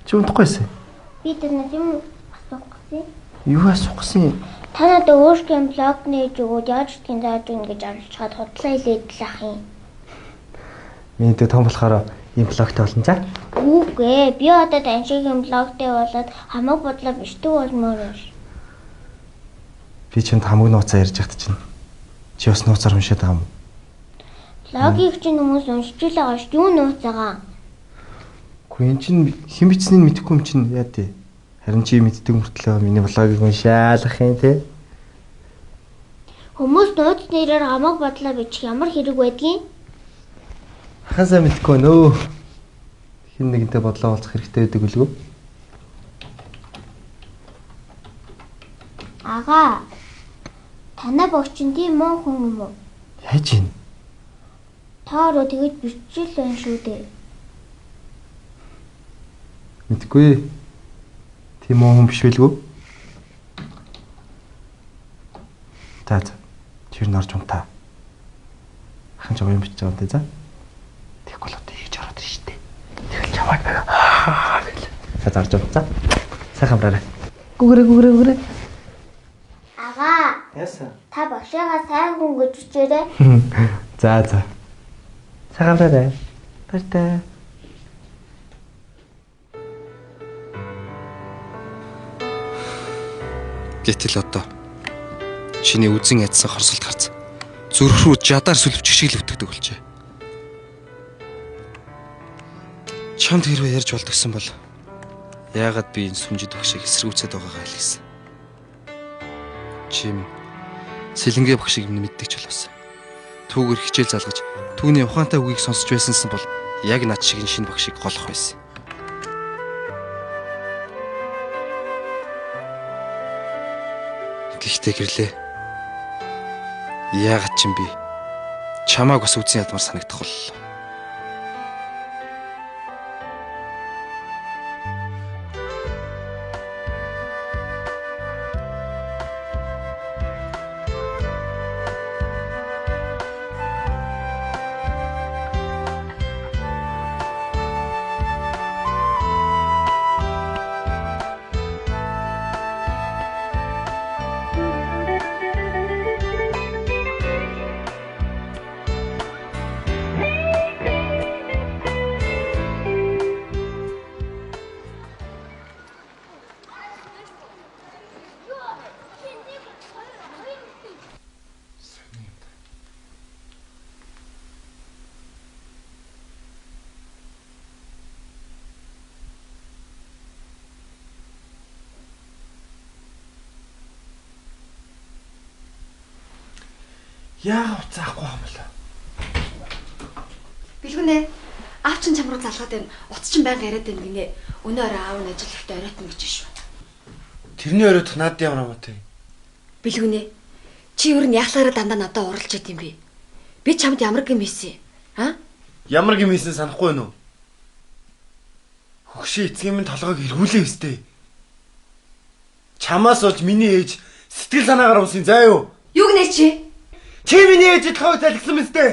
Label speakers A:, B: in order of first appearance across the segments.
A: Чи унтахгүйсэн?
B: Би танаас юм асуух гэсэн.
A: Юу асуух гэсэн?
B: Та надад өөрийнхөө блог нээж өгөөд яаж гэдгийг зааж өгнө гэж оролцоход худлаа хэлээд л ах юм.
A: Миний дүү том болохоор ийм блогтой болно за.
B: Үгүй ээ, би одоо тань шиг юм блогтой болоод хамаг бодлоо бичдэг болмоор байна.
A: Би чамд хамаг нууцаа ярьж байхад чинь чи бас нууцаар уншаад байгаа юм уу?
B: Блогийг чинь хүмүүс уншиж л байгаа ш. Юу нууцаагаа?
A: Үгүй эн чинь хэн бичснийг мэдэхгүй юм чинь яа тий. Харин чи мэддэг мөртлөө миний блогийг уншаалах юм тий.
B: Хүмүүс нууц нэрээр хамаг бодлоо бичих ямар хэрэг байдгийг?
A: Хасаа мэдэхгүй нөө. Хэн нэгэнтэй бодлоо уулзах хэрэгтэй байдаг үлгүй.
B: Ага. Танай багш чинь тийм муу хүн юм уу?
A: Яаж юм?
B: Та ороо тэгэж бичил байна шүү дээ.
A: Мэдгүй. Тийм муу хүн биш байлгүй. За за. Тэр нь орж унтаа. Ахын чам юм бичиж байгаа юм тий за. Тэгэхгүй л одоо хийж ороод ирж штэ. Тэгэл чамайг гэл. За за орж унтаа. Сайхан амраарай. Гүгэрэ гүгэрэ гүгэрэ.
B: Ага.
A: Яасан?
B: Та багшаагаа сайн хүн гэж бичээрэй.
A: За за. Сайхан амраарай. Баяртай.
C: Гэтэл одоо чиний үзэн ядсан хорсолт харц зүрх рүү жадаар сүлвчих шиг л өвтгдөг болжээ. Чамд хэрвээ ярьж болдгсон бол яагаад би энэ сүмжид багшийг эсэргүүцээд байгаагаа хэлсэн. Чи минь Сэлэнгэ багшийг минь мэддэг ч болоос. Түүгээр хичээл залгаж түүний ухаантай үгийг сонсч байсансан бол яг над шиг энэ шинэ багшийг голох байсан. Гэхдээ гэрлээ. Яагаад ч юм би чамааг бас үзэн ядмар санагдах боллоо.
A: Яа уцаахгүй юм бол.
D: Бэлгүнэ. Аав чинь чам руу залгаад байна. Утас чинь байнга яриад байна гинэ. Өнөө орой аав нь ажил ихтэй оройтно гэж шүү.
E: Тэрний оройтох надад ямар хамаатай.
D: Бэлгүнэ. Чи ер нь яхалаараа дандаа надад уралж яд юм бэ? Би чамд ямар гэм хийсэн? А?
E: Ямар гэм хийсэн санахгүй байна уу? Хөгшин эцгийн минь толгойг эргүүлээ өстэй. Чамаас болж миний ээж сэтгэл санаагаар унсын заа юу?
D: Юу гинэ чи?
E: Чи миний ээжид толгойг залгисан мэт дээ.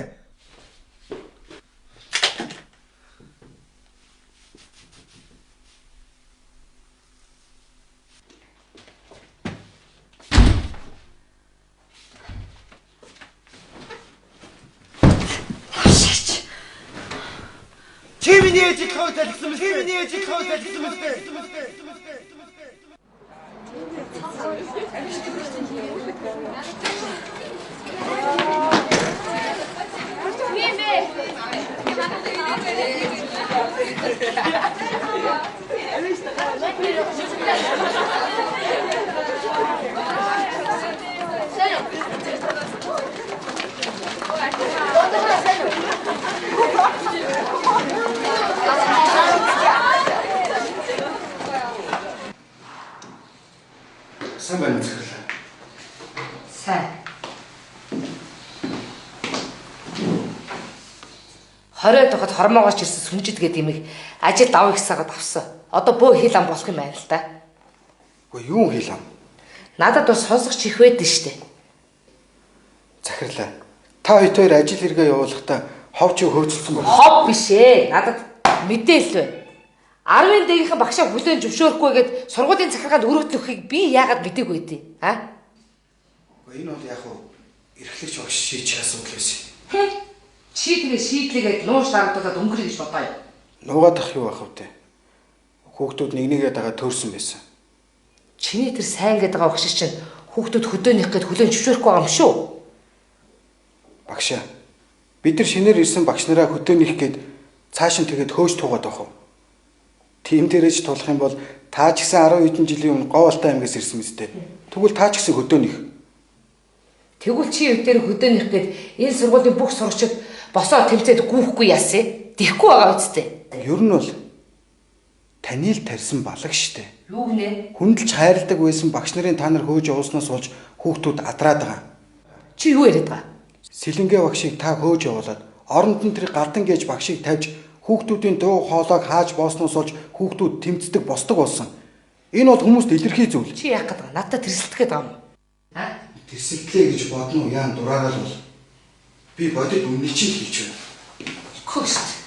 D: Шаач.
E: Чи миний ээжид толгойг залгисан мэт. Чи миний ээжид толгойг залгисан мэт дээ.
C: Сайн байна уу захирлаа?
F: Сайн. 20 дахад хормоогоос ирсэн сүмжид гэдэг юмыг ажил даваа их сагаад авсан. Одоо бөө хил ам болох юм байна л да.
C: Үгүй юу хил ам?
F: Надад бас сонсох чих байдэн штэ.
C: Захирлаа. Та хоёр ажил хэрэгээ явуулахдаа хов чи хөөцөлсөн байна.
F: Хов биш ээ. Надад мэдээлэл байна. 10-ын дэгийнхэн багшаа хүлээн зөвшөөрөхгүй гээд сургуулийн захиргаанд өргөдөл өгөхийг би яагаад мдэггүй дээ? А?
C: Үгүй энэ бол яг уу эрхлэгч багш шийдэх асуудал байсан.
F: Чи тэгээ шийдлээгээд нууш дарагдуулаад өнгөрье гэж бодоё.
C: Нуугаад ах юу ах вэ? Хүүхдүүд нэг нэгээ дагаа төөрсөн байсан.
F: Чиний тэр сайн гэдэг байгаа багш чинь хүүхдүүд хөдөөнийх гээд хүлээн зөвшөөрөхгүй байгаа юм шүү.
C: Багшаа. Бид нар шинээр ирсэн багш нараа хөдөөнийх гээд цааш нь тэгээд хөөж туугаад байх уу? Тийм дээрэж тулах юм бол та ч гэсэн 10 хэдэн жилийн өмнө Говьалтай аймгаас ирсэн мэт дээ. Тэгвэл та ч гэсэн хөдөөнийх.
F: Тэгвэл чи юу дээр хөдөөнийх гээд энэ сургуулийн бүх сурагчид босоо тэмцээд гүүхгүй яасан? Тэхгүй байгаа үсттэй.
C: Ер нь бол таны л тарьсан балаг штэ.
F: Юу гинэ?
C: Хүндэлж хайрладаг байсан багш нарын та нар хөөж явуулснаас болж хүүхдүүд адраад байгаа.
F: Чи юу яриад байгаа?
C: Сэлэнгэ багшийг та хөөж явуулаад оронд нь тэр галдан гэж багшийг тавьж хүүхдүүдийн дуу хоолойг хааж боосноос болж хүүхдүүд тэмцдэг босдог болсон. Энэ бол хүмүүст илэрхий зүйл.
F: Чи яах гээд байгаа? Надад тэрсэлдэх гээд байгаа юм уу? А?
C: Тэрсэлдлээ гэж бодно уу? Яан дураараа л бол. Би бодит үннийг чинь хэлж байна.
F: Көст.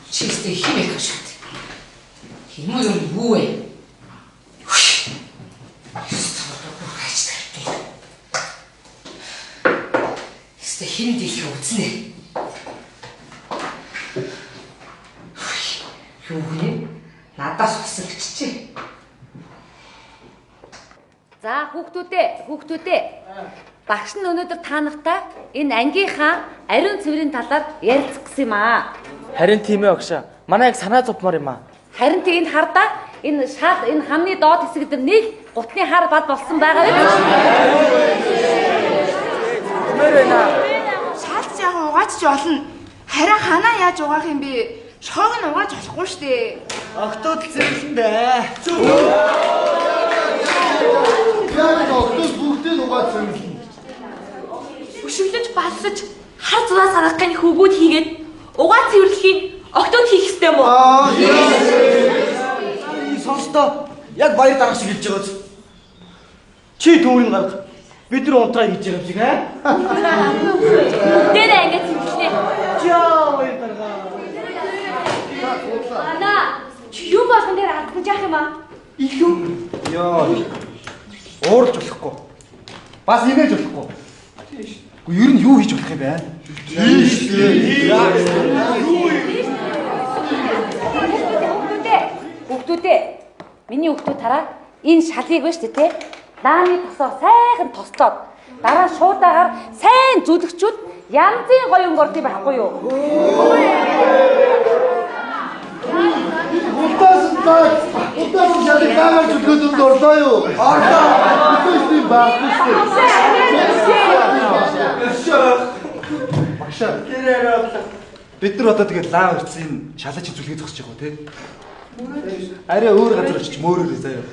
F: Чи өстэй хим их шүү дээ. Хим юм юу вэ? Өстэй хин дийлхэ үзнэ. Юу гинэ? Надаас болсон гэчжээ.
D: За хүүхдүүдээ, хүүхдүүдээ. Багш нь өнөөдөр та нартай энэ ангийнхаа ариун цэврийн талаар ярилцах гэсэн юм аа.
A: Харин тийм багшаа. Манай яг санаа зовмоор юм аа.
D: Харин тэг энэ хардаа энэ шал энэ хамны доод хэсэг дээр нэг гутны хар бад болсон байгаа биз?
A: Мөр байна.
G: Шалц яг угаач ч болно. Харин ханаа яаж угаах юм бэ? Шоог нь угааж болохгүй шүү дээ.
E: Октод цэвэрлэн дээ.
H: Яг октод бүгдийг угаад цэвэрлэн.
I: Өшөглөж балсаж хар зунаас гаргах гин хөвгүүд хийгээд угаа цэвэрлэхийг октод хийх ёстой юм уу?
E: Аа. Сонстоо яг баяр дарга шиг хэлж байгааз. Чи төврийн гарга. Бид нар унтраа хийж байгаа юм шиг аа.
I: Бүгдээрээ ангиа цэвэрлэнэ.
E: Жаа баяр дарга.
D: Ана чи юм болгон дээр алдсан яах юм аа?
E: Илүү.
C: Йоо. Ууралж болохгүй. Бас инээж болохгүй. Гэхдээ ер нь юу хийж болох юм бэ?
D: Хүүхдүүдээ, хүүхдүүдээ. Миний хүүхдүүд хараа энэ шалыг байна шүү дээ, тэ? Лааны тосоор сайхан тослоод дараа нь шуудаагаар сайн зүлэгчүүд янзын гоё өнгө орд юм байхгүй юу?
H: Улдаас шалыг дагаар зүлгөөд өнд орлоо юу? Орлоо. Бид тийм байхгүй шүү дээ.
C: Багшаа. Бид нар одоо тэгээд лаа өрцсөн шалаа чи зүлгээ зогсож байгаа тий. Арай өөр газар очиж мөөрөөрэй заяа.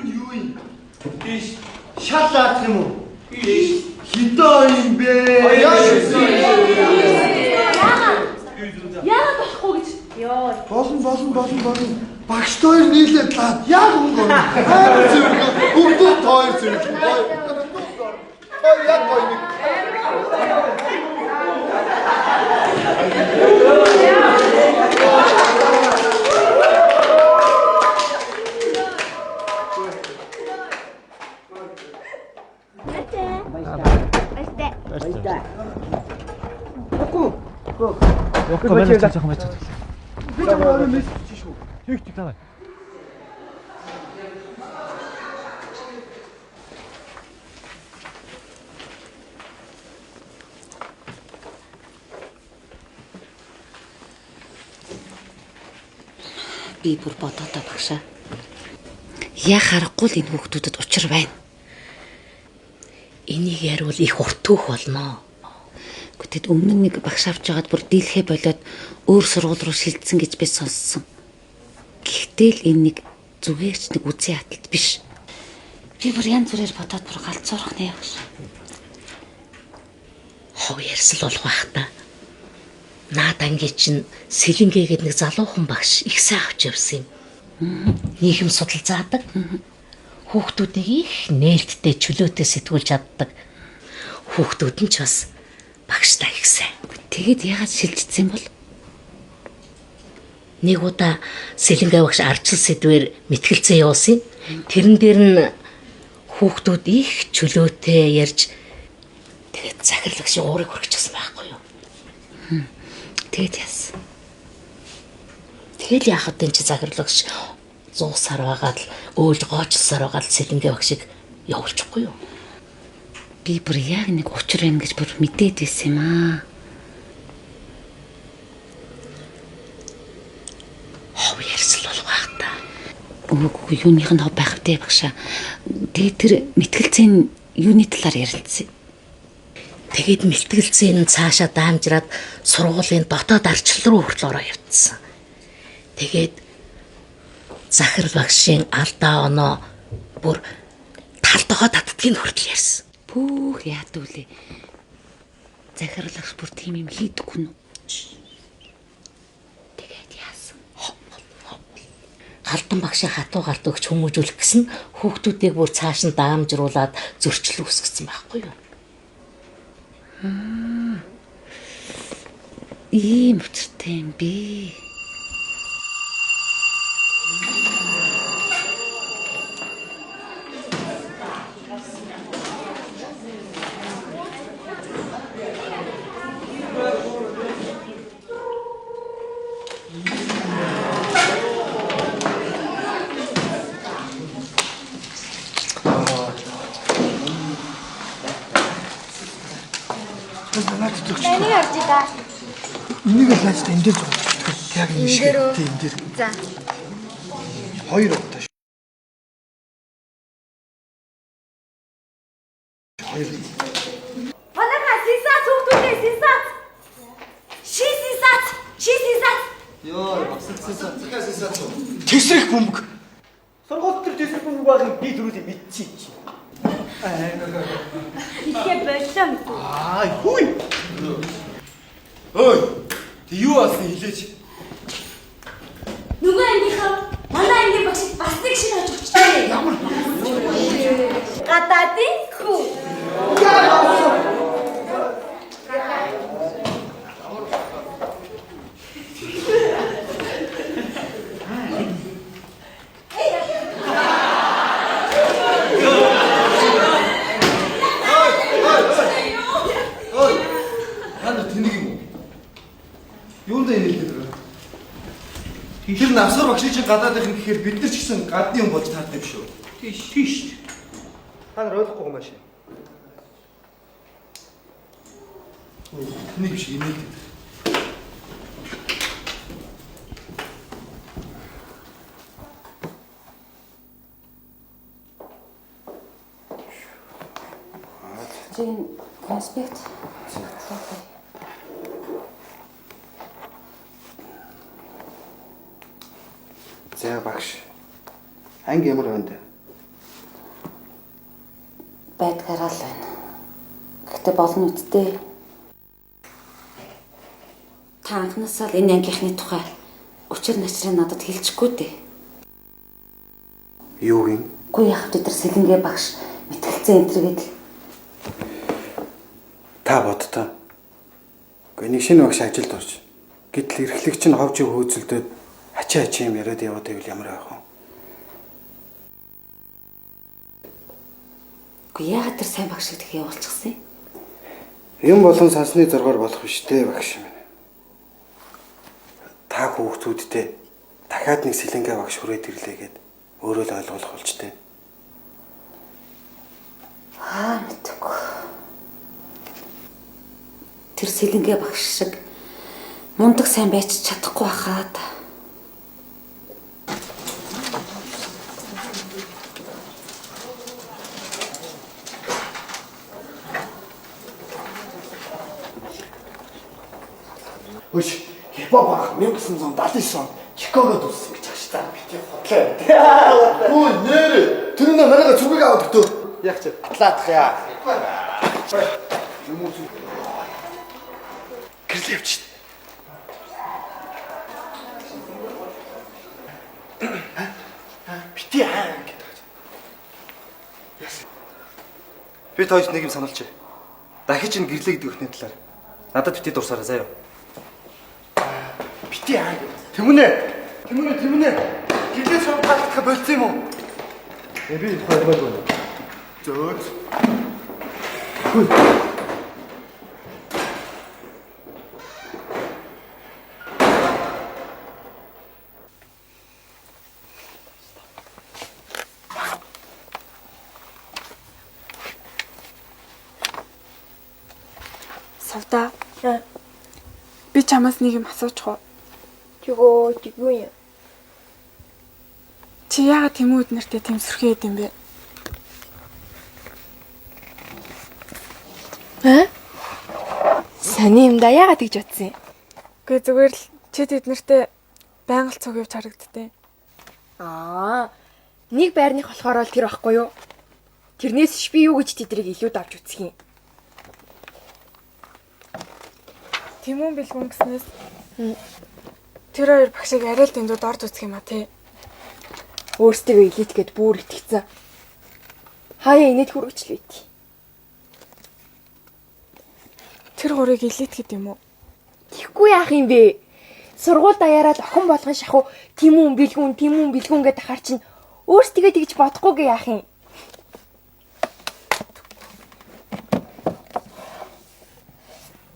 E: Юу юм? Тийш шал лаах юм уу? Тийш хідөө юм бэ?
I: Яагаад болохгүй гэж? Йоо.
H: Болно. Багш хоёр нийлээд лаад яг өнгө орно. Амар цэвэрлэн. Бүгдээ хоёр цэвэрлэн. Хоёр яг гоё нэг.
B: Баяртай.
H: Би ч өөрөө мессеж чи шүү.
A: Тэг давай.
D: Би бүр бодоодоо багшаа. Яг харахгүй л энэ хүүхдүүдэд учир байна.
F: Энийг яриул их урт түүх болно.
D: Гэтэл өмнө нь нэг багш авч байгаад бүр дийлхэ болоод өөр сургууль руу шилжсэн гэж би сонссон. Гэхдээ л энэ нэг зүгээр ч нэг үзэн яталт биш. Би бүр янз бүрээр бодоод бүр галзуурах нэ багш.
F: Хов ярьсал болох байх та. Наад ангийн чинь Сэлэнгэ гээд нэг залуухан багш их сайн авч явсан юм. Нийгэм судал заадаг.
D: Хүүхдүүдийг их нээлттэй чөлөөтэй сэтгүүлж чаддаг. Хүүхдүүд нь ч бас багштай их сайн. Тэгээд яагаад шилжчихсэн бол? Нэг удаа Сэлэнгэ багш арчил сэдвэр мэтгэлцээ явуулсан. Тэрэн дээр нь хүүхдүүд их чөлөөтэй ярьж тэгээд захирал багшийн уурыг хүрчихсэн байхгүй юу? Тэгээд яасан. Тэгэл яахад энэ чи захирал багш 100 сар байгаад л өөлж гоочсоор байгаад л Сэлэнгэ багшийг явуулчихгүй юу? Би бүр яг нэг учир байна гэж бүр мэдээд байсан юм аа. Хов ярьсал болох байх та. Үгүй юуных нь хов байх вэ багшаа. Тэгээд тэр мэтгэлцээ нь юуны талаар ярилцсан? Тэгээд мэтгэлцээ нь цаашаа даамжраад сургуулийн дотоод арчлал руу хүртэл ороо явцсан. Тэгээд захирал багшийн алдаа оноо бүр талдогоо татдгийг хүртэл ярьсан. Пүүх яадүүлээ. Захирал багш бүр тийм юм хийдэггүй нү. Тэгээд яасан? Галдан багшийн хатуу гарт өгч хүмүүжүүлэх гэсэн хүүхдүүдийг бүр цааш нь даамжруулад зөрчил үүсгэсэн байхгүй юу? Ийм учиртай юм би.
G: Энийг авч да.
H: Энийг л яаж энэ дээр зурж. Яг энэ шиг. Тийм энэ дээр.
G: За.
H: Хоёр удаа. Хоёр.
I: Манайха сенсац хүүхдүүдээ сенсац. Ши сенсац. Ши сенсац.
H: Йоо, сенсац. Сенсац. Тэсрэх бөмбөг.
E: Сургууль дээр тэсрэх бөмбөг байгааг би түрүүсээ мэдчихээн чи.
I: Ихээр боллоо мэдээ.
E: Аа, хүй.
H: Ой, тэг юу болсон хэлээч.
I: Нөгөө ангийнхаа манай ангийн багш бас нэг шинэ хож өгчлээ.
H: Ямар?
I: Гадаадын хүү.
H: Ой. Та нар тэнэг юм уу? Юундаа инээлгээд байгаа? Тэр навсар багшийн чинь гадаадынхан гэхээр бид нар ч гэсэн гадны юм болж таардаг юм шүү.
E: Тийш. Тийш. Та нар ойлгохгүй юм аашаа.
H: Тэнэг биш инээлгээд.
D: Чи конспект.
C: За багш. Анги ямар байна вэ?
D: Байдгаараа л байна. Гэхдээ болно үсттэй. Та анхнаасаа л энэ ангийнхны тухай учир начрыг надад хэлчихгүй дээ.
C: Юу юм?
D: Үгүй яах вэ тэр Сэлэнгэ багш мэтгэлцээ энтергээд л
C: Та бодтоо. Гэхдээ нэг шинэ багш ажилд орж. Гэтэл эрхлэгч нь ховж хөөцөлдөөд ачаа ачаа юм яриад яваад байвал ямар байх вэ?
D: Үгүй яагаад тэр сайн багш шиг тхий явуулчихсан юм?
C: Юм болон сансны зоргоор болох биш дээ багш минь. Та хүүхдүүдтэй дахиад нэг Сэлэнгэ багш хүрээд ирлээ гэд өөрөө л ойлгуулах болж тээ.
D: Аа мэдгүй. Тэр Сэлэнгэ багш шиг мундаг сайн байж чадахгүй байхад.
H: Хөш, хипхоп анх 1979 онд Чикагод үүссэн гэж ааш та. Би тийм худлаа. Хөө нэрэ тэр нэ манайга зүгийг аваад өгтөө.
E: Яг чи атлаадах яа.
H: Юм уу? Гэрлээ явчих. Бити аа гэдэг. Би та хоёрт нэг юм сануулчих. Дахиж энэ гэрлээ гэдэг өхний талаар надад бити дурсаарай заяа. Бити аа. Тэмүүнэ. Тэмүүнэ тэмүүнэ. Гэрлээ сум таалагдах болцсон юм уу? Э би энэ хоёр байна. Зөө.
G: Савда. Би чамаас нэг юм асуучих уу?
B: Тэгөө тэггүй юм.
G: Чи яагаад тэмүү эднэртэй тийм сүрхий байд юм бэ?
J: Аа? Сони юм да яагаад тэгж бодсон юм?
G: Үгүй зүгээр л чи тэднэртэй байнга л цуг явж харагддээ.
J: Аа. Нэг байрных болохоор л тэр байхгүй юу? Тэрнээс ш би юу гэж тэдрийг илүү давж үзэх юм.
G: Тэмүүн бэлгүн гэснээс тэр хоёр багшийг арай л дэндүүд орж үзэх юм а тий.
J: Өөрсдөө элит гэд бүр итгэцэн. Хаяа инээд хүргэжлээ тий.
G: Тэр гурыг элит гэд юм уу?
J: Тэгэхгүй яах юм бэ? Сургууль даяараа л охин болгон шахуу тэмүүн бэлгүн тэмүүн бэлгүн гэд ахаар чинь өөрсдөө тэгж бодохгүйгээ яах юм?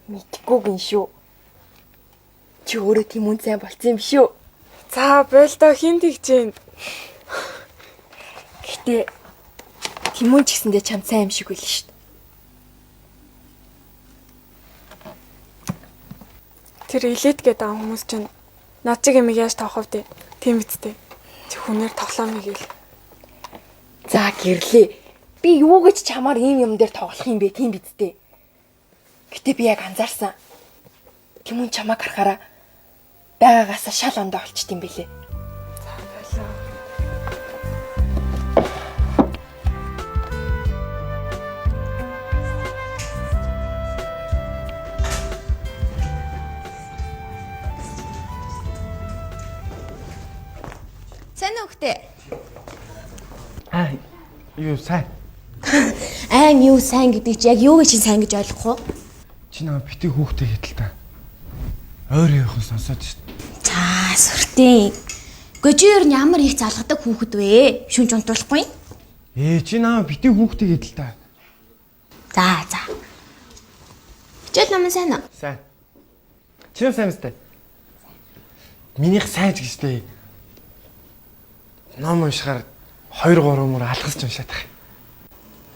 J: Мэдхгүй гин шүү. Чи өөрөө тэмүүн сайн болцсон юм биш үү?
G: За болдоо хин тэгж юм.
J: Гэтэ тэмүүн ч гэсэндээ чам сайн юм шиг байл шүү дээ.
G: Тэр элит гэдэг байгаа хүмүүс чинь над чиг юм яаж тоох вэ? Тийм биз дээ. Чи хүнээр тоглоом хийгээл.
J: За гэрлээ. Би юу гэж чамаар ийм юм дээр тоглох юм бэ? Тийм биз дээ. Гэтэ би яг анзаарсан. Тэмүүн чамааг харахаараа байгаагаасаа шал ондоо болчт юм бэлээ.
G: За болоо.
K: Сайн уу хөхтэй?
A: Аа юу сайн.
K: Айн юу сайн гэдэг чи яг юу гэж сайн гэж ойлгох вэ?
A: Чи наа бити хүүхдээ хэтэл та. Ойр явахын сонсоод шít.
K: За сүртэй. Үгүй чи ер нь ямар их залгадаг хүүхэд вэ? Шүнж унтуулахгүй?
A: Ээ чи наа бити хүүхдээ хэтэл та.
K: За за. Хичээл номын сайн уу?
A: Сайн. Чи сайн мэт. Минийх сайн ч гэжтэй. Ном уншихаар 2 3 мөр алхасч уншаад тах.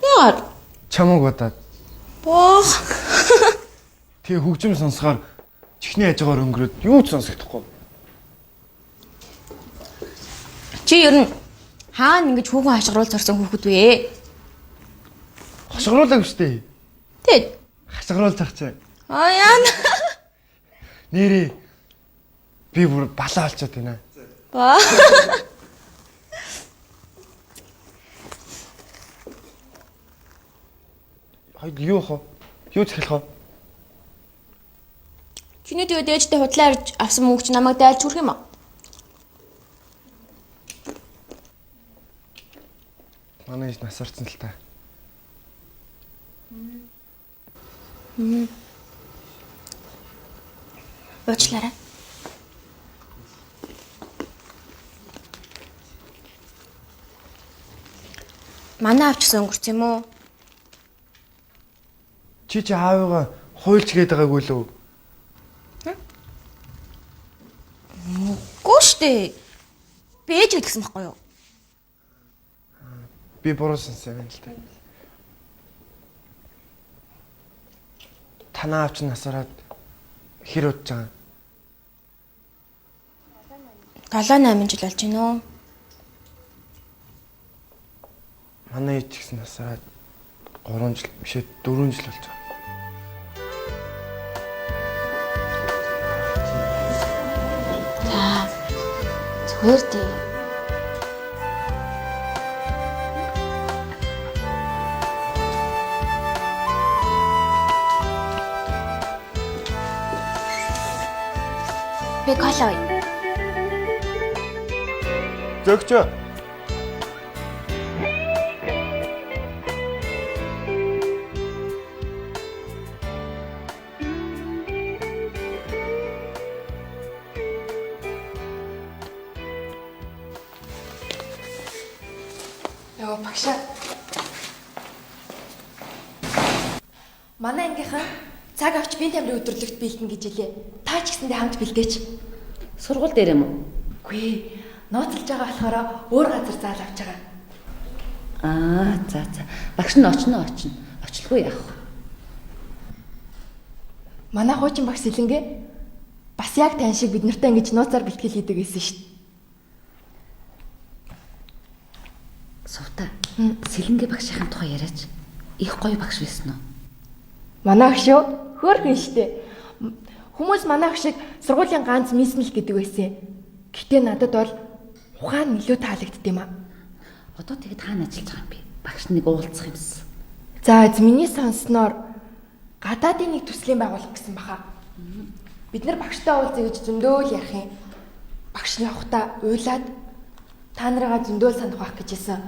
K: Яагаад?
A: Чамаг бодоод.
K: Боо.
A: Тэгээ хөгжим сонсохоор чихний хажуугаар өнгөрөөд юу ч сонсогдохгүй.
K: Чи ер нь хаана ингэж хүүхэн хашгируул зорсон хүүхэд вэ?
A: Хашгируулаагүй шүү дээ.
K: Тэг.
A: Хашгируулж ах чи.
K: Аа яана.
A: Нэрээ би бүр балаа олцоод байна.
K: Баа.
A: Хоёр юу хоо? Юу захиалах вэ?
K: Чиний тэгээд ээжтэй худлаа ярьж авсан мөнгө чи намайг дайлж хүрэх юм уу?
A: Манай ээж нас орсон л та.
K: Уучлаарай. Манай авчсан өнгөрч юм уу?
A: Чи чи аавыгаа хуйлч гээд байгаагүй лөө?
K: Үгүй штэ. Би ээж гэдгсэн байхгүй юу?
A: Би буруу сонссон юм л та. Танаа аав чинь насаараад хэр удаж байгаа юм?
K: 7 8 жил болж байна уу?
A: Манай ээж ч гэсэн насаараад 3 жил бишээ 4 жил болж байгаа.
K: За. Зүгээр дээ. Би кола авъя.
A: Зөгчөө.
J: Йоо, багшаа. Манай ангийнхан цаг авч биеийн тамирын өдөрлөгт бэлтэн гэж хэлээ. Та ч гэсэндээ хамт бэлдээч.
D: Сургууль дээр юм уу?
J: Үгүй ээ. Нууцлж байгаа болохоор өөр газар заал авч байгаа.
D: Аа, за за. Багш нь очно очно. Очлгүй яах вэ?
J: Манай хуучин багш Сэлэнгэ бас яг тань шиг бид нартай ингэж нууцаар бэлтгэл хийдэг байсан шүү дээ.
D: Сувта. Сэлэнгэ багшийн тухай яриач. Их гоё багш байсан уу?
J: Манай багш юу? Хөөрхөн шүү дээ. Хүмүүс манай багшийг сургуулийн ганц мисмэл гэдэг байсан. Гэтэ надад бол ухаан илүү таалагдд юм аа.
D: Одоо тэгэд хаана ажиллаж байгаа юм бэ? Багш нэг уулзах юмсан.
J: За, миний сонссноор гадаадын нэг төслийн байгууллага гэсэн баха. Бид нар багштай уулзъя гэж зөндөөл ярих юм. Багш нь явахдаа уйлаад та нарыгаа зөндөөл санах байх гэж хэлсэн.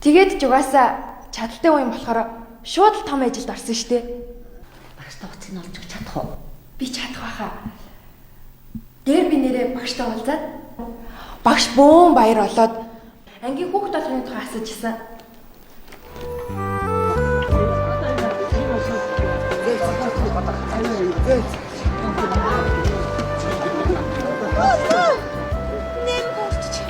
J: Тэгээд ч угаасаа чадaltaй юм болохоор шууд л том ажилд орсон шүү дээ.
D: Багштай уцыг нь олж өгч чадах уу?
J: Би чадах байхаа. Дээр би нэрээ багштай уулзаад багш бөөн баяр болоод ангийн хүүхд болгоны тухай асууж исэн.
I: Нэм болчих.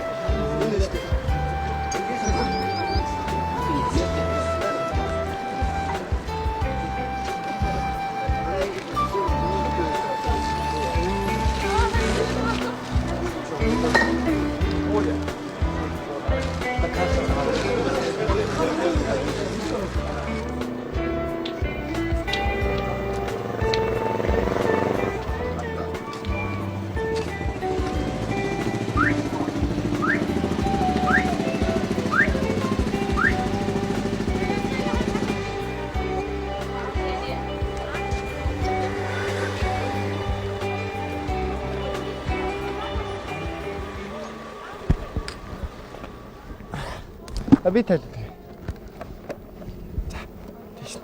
H: А би тайлбар. За, тийш.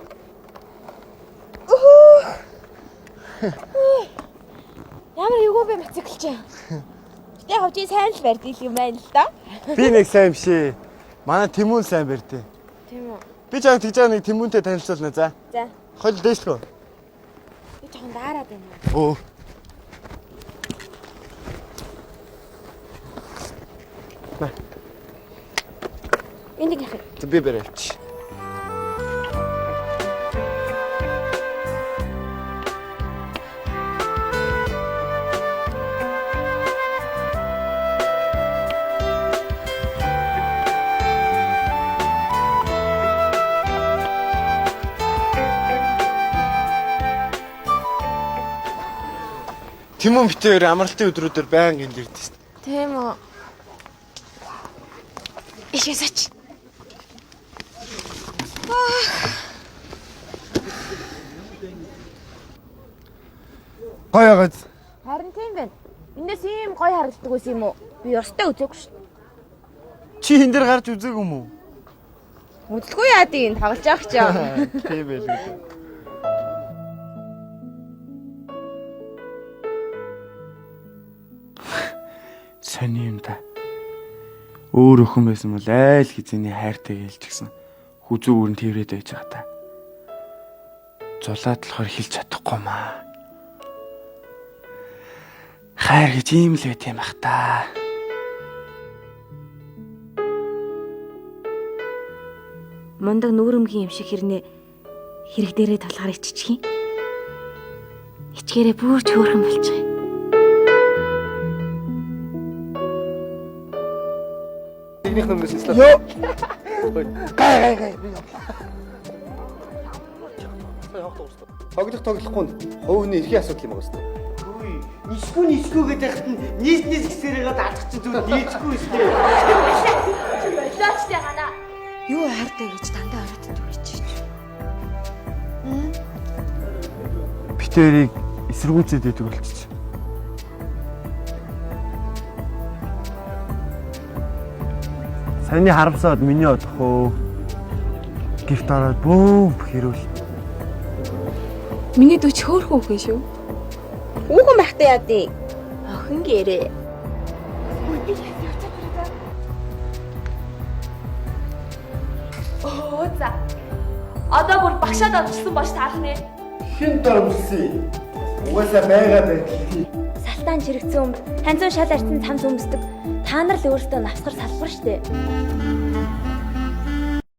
G: Ямар эвгүй бэ мотоцикл чи. Гэтэ яг чи сайн л барьдаг юм байна л да.
H: Би нэг сайн биш ээ. Манай Тэмүүн сайн барьдээ.
G: Тийм үү.
H: Би чамд тэгж байгаа нэг Тэмүүнтэй танилцуулна за.
G: За.
H: Хойл дээшлэх үү?
G: Би жоохон даарад байна.
H: Өө.
G: Энд нэг яах
H: юм? Би барай авчи. Тимон битээр амралтын өдрүүдээр байнга энд ирдэ шүү дээ.
G: Тийм үү. Ишээс ач.
H: Гоё яагаад?
G: Харин тийм байна. Эндээс ийм гоё харагддаг байсан юм уу? Би ёстой үзээгүй шүү.
H: Чи энэ дээр гарч үзээгүй юм уу?
G: Үзэлгүй яа тийм тоглож явах ч юм.
H: Тийм байлгүй. Сони юм да.
A: Өөр өхөн байсан бол айл хизээний хайртай гэлж гисэн. Хүзүү өрн тэрврээд байж байгаа та. Зулаад болохоор хэлж чадахгүй маа. Хайр гэж ийм л байт юм бах та.
G: Мундаг нүүрэмгийн юм шиг хэрнээ хэрэг дээрээ толгоор иччих юм. Ичгээрээ бүрч хөөрхөн болчих юм.
H: Игнийх нүмгээс ислаа. Йоо. Гай гай гай. Тоглох тоглохгүй нь хувийн эрхийн асуудал юм байгаа шүү дээ.
E: Үгүй. Нисгүй нисгүй гэдэг хат нь нийс нийс гэсээрээ даадах чинь зүгээр нийцгүй шүү дээ.
G: Болооч тэ гана.
K: Юу хайртай гэж дандаа оройтдаг гэж чи.
A: Битэрийг эсэргүүцээд идэг болчих. Саяны харамсаад миний одох уу? Гифт ороод бөөм хэрүүл.
J: Миний дүү ч хөөрхөн өхөн шүү.
G: Хүүхэн байхдаа яа дий? Охин гэрээ.
I: Өө за. Одоо бүр багшаад авчилсан болж таарах нэ.
H: Хэн дормсон? Угаасаа байгаа байдал.
G: Салтаан чирэгцэн өмд, ханзун шал арцсан цамц өмсдөг. Та нар л өөрсдөө навсгар салбар штэ.